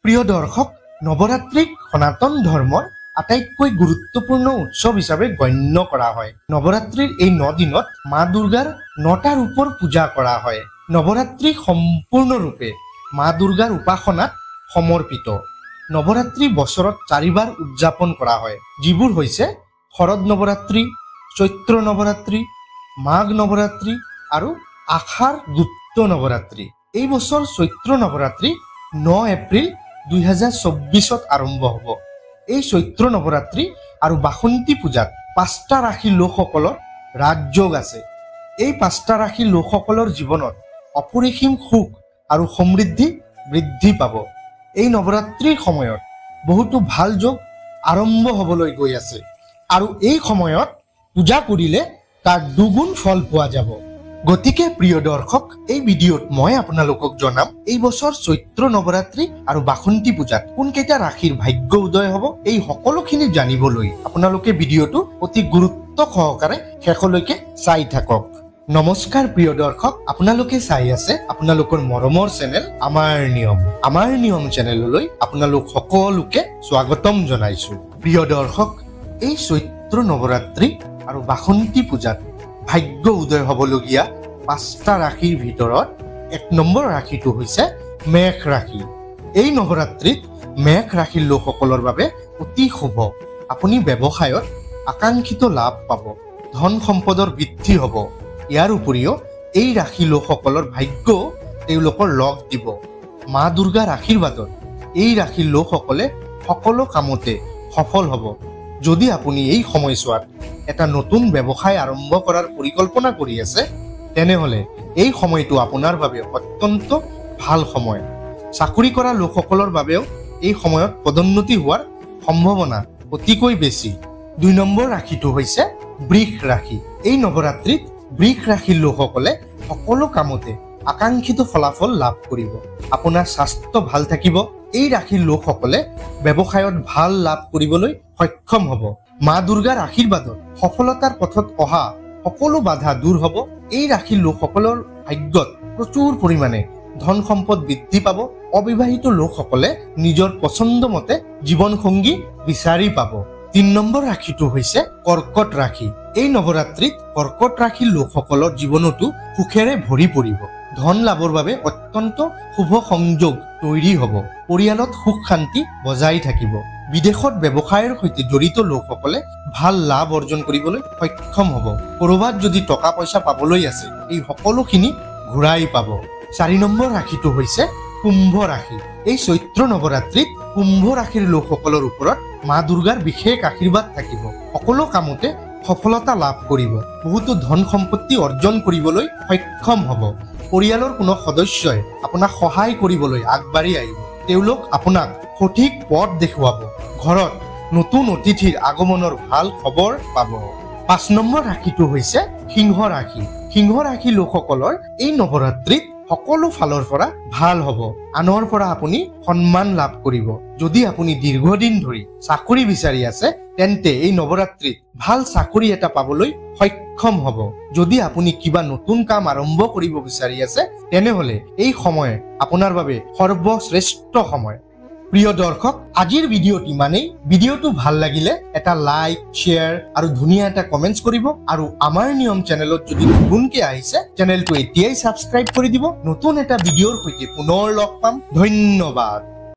প্ৰিয় দৰ্শক, নৱৰাত্ৰিক সনাতন ধৰ্মৰ আটাইতকৈ গুৰুত্বপূৰ্ণ উৎসৱ হিচাপে গণ্য কৰা হয়। নৱৰাত্ৰিৰ এই ন দিনত মা দুৰ্গাৰ 9টা ৰূপৰ পূজা কৰা হয়। নৱৰাত্ৰি সম্পূৰ্ণৰূপে মা দুৰ্গাৰ উপাসনাত সমৰ্পিত। নৱৰাত্ৰি বছৰত 4বাৰ উদযাপন কৰা হয়, যিবোৰ হৈছে শৰৎ নৱৰাত্ৰি, চৈত্ৰ নৱৰাত্ৰি, মাঘ নৱৰাত্ৰি আৰু আষাঢ় গুপ্ত নৱৰাত্ৰি। এই বছৰ চৈত্ৰ নৱৰাত্ৰি 9 এপ্ৰিল 2024ত আৰম্ভ হ'ব। এই চৈত্ৰ নৱৰাত্ৰি আৰু বাসন্তী পূজাত 5টা ৰাশিৰ লোকসকলৰ ৰাজযোগ আছে। এই 5টা ৰাশিৰ লোকসকলৰ জীৱনত অপৰিসীম সুখ আৰু সমৃদ্ধি বৃদ্ধি পাব। এই নৱৰাত্ৰিৰ সময়ত বহুতো ভাল যোগ আৰম্ভ হ'বলৈ গৈ আছে আৰু এই সময়ত পূজা কৰিলে তাৰ দুগুণ ফল পোৱা যাব। গতিকে প্ৰিয় দৰ্শক, এই ভিডিঅ'ত মই আপোনালোকক জনাম এই বছৰ চৈত্ৰ নৱৰাত্ৰি আৰু বাসন্তী পূজাত কোনকেইটা ৰাশিৰ ভাগ্য উদয় হ'ব। এই সকলোখিনি জানিবলৈ আপোনালোকে ভিডিঅ'টো অতি গুৰুত্ব সহকাৰে শেষলৈকে চাই থাকক। নমস্কাৰ প্ৰিয় দৰ্শক, আপোনালোকে চাই আছে আপোনালোকৰ মৰমৰ চেনেল আমাৰ নিয়ম। আমাৰ নিয়ম চেনেললৈ আপোনালোক সকলোকে স্বাগতম জনাইছো। প্ৰিয় দৰ্শক, এই চৈত্ৰ নৱৰাত্ৰি আৰু বাসন্তী পূজাত ভাগ্য উদয় হ'বলগীয়া 5টা ৰাশিৰ ভিতৰত 1 নম্বৰ ৰাশিটো হৈছে মেষ ৰাশি। এই নৱৰাত্ৰিত মেষ ৰাশিৰ লোকসকলৰ বাবে অতি শুভ। আপুনি ব্যৱসায়ত আকাংক্ষিত লাভ পাব, ধন সম্পদৰ বৃদ্ধি হ'ব। ইয়াৰ উপৰিও এই ৰাশি লোকসকলৰ ভাগ্য তেওঁলোকৰ লগ দিব। মা দুৰ্গাৰ আশীৰ্বাদত এই ৰাশিৰ লোকসকলে সকলো কামতে সফল হ'ব। যদি আপুনি এই সময়ছোৱাত এটা নতুন ব্যৱসায় আৰম্ভ কৰাৰ পৰিকল্পনা কৰি আছে, তেনেহ'লে এই সময়টো আপোনাৰ বাবে অত্যন্ত ভাল সময়। চাকৰি কৰা লোকসকলৰ বাবেও এই সময়ত পদোন্নতি হোৱাৰ সম্ভাৱনা অতিকৈ বেছি। 2 নম্বৰ ৰাশিটো হৈছে বৃষ ৰাশি। এই নৱৰাত্ৰিত বৃষ ৰাশিৰ লোকসকলে সকলো কামতে আকাংক্ষিত ফলাফল লাভ কৰিব। আপোনাৰ স্বাস্থ্য ভাল থাকিব। এই ৰাশিৰ লোকসকলে ব্যৱসায়ত ভাল লাভ কৰিবলৈ সক্ষম হ'ব। মা দুৰ্গাৰ আশীৰ্বাদত সফলতাৰ পথত অহা সকলো বাধা দূৰ হ'ব। এই ৰাশিৰ লোকসকলৰ ভাগ্যত প্ৰচুৰ পৰিমাণে ধন সম্পদ বৃদ্ধি পাব। অবিবাহিত লোকসকলে নিজৰ পচন্দ মতে জীৱনসংগী বিচাৰি পাব। 3 নম্বৰ ৰাশিটো হৈছে কৰ্কট ৰাশি। এই নৱৰাত্ৰিত কৰ্কট ৰাশিৰ লোকসকলৰ জীৱনতো সুখেৰে ভৰি পৰিব। ধন লাভৰ বাবে অত্যন্ত শুভ সংযোগ তৈৰি হ'ব। পৰিয়ালত সুখ শান্তি বজাই থাকিব। বিদেশত ব্যৱসায়ৰ সৈতে জড়িত লোকসকলে ভাল লাভ অৰ্জন কৰিবলৈ সক্ষম হ'ব। ক'ৰবাত যদি টকা পইচা পাবলৈ আছে, এই সকলোখিনি ঘূৰাই পাব। 4 নম্বৰ ৰাশিটো হৈছে কুম্ভ ৰাশি। এই চৈত্ৰ নৱৰাত্ৰিত কুম্ভ ৰাশিৰ লোকসকলৰ ওপৰত মা দুৰ্গাৰ বিশেষ আশীৰ্বাদ থাকিব। সকলো কামতে সফলতা লাভ কৰিব। বহুতো ধন সম্পত্তি অৰ্জন কৰিবলৈ সক্ষম হ'ব। পৰিয়ালৰ কোনো সদস্যই আপোনাক সহায় কৰিবলৈ আগবাঢ়ি আহিব। তেওঁলোক আপোনাক সঠিক পথ দেখুৱাব। ঘৰত নতুন অতিথিৰ আগমনৰ ভাল খবৰ পাব। 5 নম্বৰ ৰাশিটো হৈছে সিংহ ৰাশি। সিংহ ৰাশিৰ লোকসকলৰ এই নৱৰাত্ৰিত সকলো ফালৰ পৰা ভাল হ'ব। আনৰ পৰা আপুনি সন্মান লাভ কৰিব। যদি আপুনি দীৰ্ঘদিন ধৰি চাকৰি বিচাৰি আছে, তেন্তে এই নৱৰাত্ৰিত ভাল চাকৰি এটা পাবলৈ সক্ষম হ'ব। যদি আপুনি কিবা নতুন কাম আৰম্ভ কৰিব বিচাৰি আছে, তেনেহ'লে এই সময় আপোনাৰ বাবে সৰ্বশ্ৰেষ্ঠ সময়। প্ৰিয় দৰ্শক, আজিৰ ভিডিঅ'টো ইমানেই। ভিডিঅ'টো ভাল লাগিলে এটা লাইক, শ্বেয়াৰ আৰু ধুনীয়া এটা কমেণ্টছ কৰিব। আৰু আমাৰ নিয়ম চেনেলত যদি নতুনকৈ আহিছে, চেনেলটো এতিয়াই ছাবস্ক্ৰাইব কৰি দিব। নতুন এটা ভিডিঅ'ৰ সৈতে পুনৰ লগ পাম। ধন্যবাদ।